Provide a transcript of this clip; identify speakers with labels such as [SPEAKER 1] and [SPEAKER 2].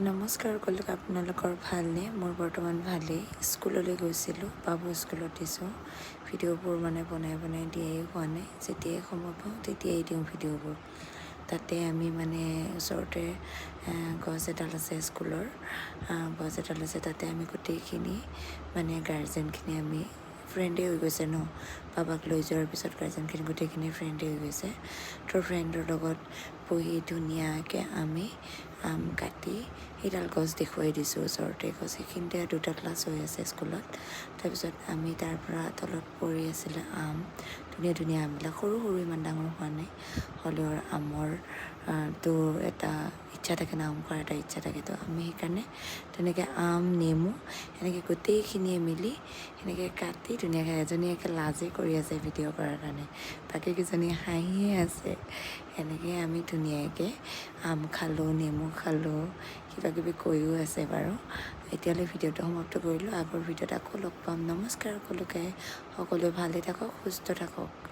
[SPEAKER 1] নমস্কাৰ সকলোকে। আপোনালোকৰ ভালনে? মোৰ বৰ্তমান ভালেই। স্কুললৈ গৈছিলোঁ, বাবু স্কুলত দিছোঁ। ভিডিঅ'বোৰ মানে বনাই বনাই দিয়াই হোৱা নাই। যেতিয়াই সময় পাওঁ তেতিয়াই দিওঁ ভিডিঅ'বোৰ। তাতে আমি মানে ওচৰতে গছ এডাল আছে, স্কুলৰ গছ এডাল আছে। তাতে আমি গোটেইখিনি মানে গাৰ্জেনখিনি আমি ফ্ৰেণ্ডেই হৈ গৈছে ন। বাবাক লৈ যোৱাৰ পিছত গাৰ্জেনখিনি গোটেইখিনি ফ্ৰেণ্ডেই হৈ গৈছে। তো ফ্ৰেণ্ডৰ লগত বহি ধুনীয়াকৈ আমি আম কাটি সেইডাল গছ দেখুৱাই দিছোঁ। ওচৰতে গছ, সেইখিনিতে দুটা ক্লাছ হৈ আছে স্কুলত। তাৰপিছত আমি তাৰ পৰা তলত পৰি আছিলে আম, ধুনীয়া ধুনীয়া আমবিলাক, সৰু সৰু, ইমান ডাঙৰ হোৱা নাই। হ'লেও আমৰ তো এটা ইচ্ছা থাকে ন, আম খোৱাৰ এটা ইচ্ছা থাকে। তো আমি সেইকাৰণে তেনেকৈ আম, নেমু সেনেকৈ গোটেইখিনিয়ে মিলি সেনেকৈ কাটি ধুনীয়াকৈ, এজনীয়ে একে লাজেই কৰি আছে ভিডিঅ' কৰাৰ কাৰণে, বাকীকেইজনীয়ে হাঁহিয়ে আছে। সেনেকৈ আমি ধুনীয়াকৈ আম খালোঁ, নেমু খালোঁ, কিবা কিবি কৈও আছে বাৰু। এতিয়ালৈ ভিডিঅ'টো সমাপ্ত কৰিলোঁ। আগৰ ভিডিঅ'ত আকৌ লগ পাম। নমস্কাৰ সকলোকে। সকলোৱে ভালে থাকক, সুস্থ থাকক।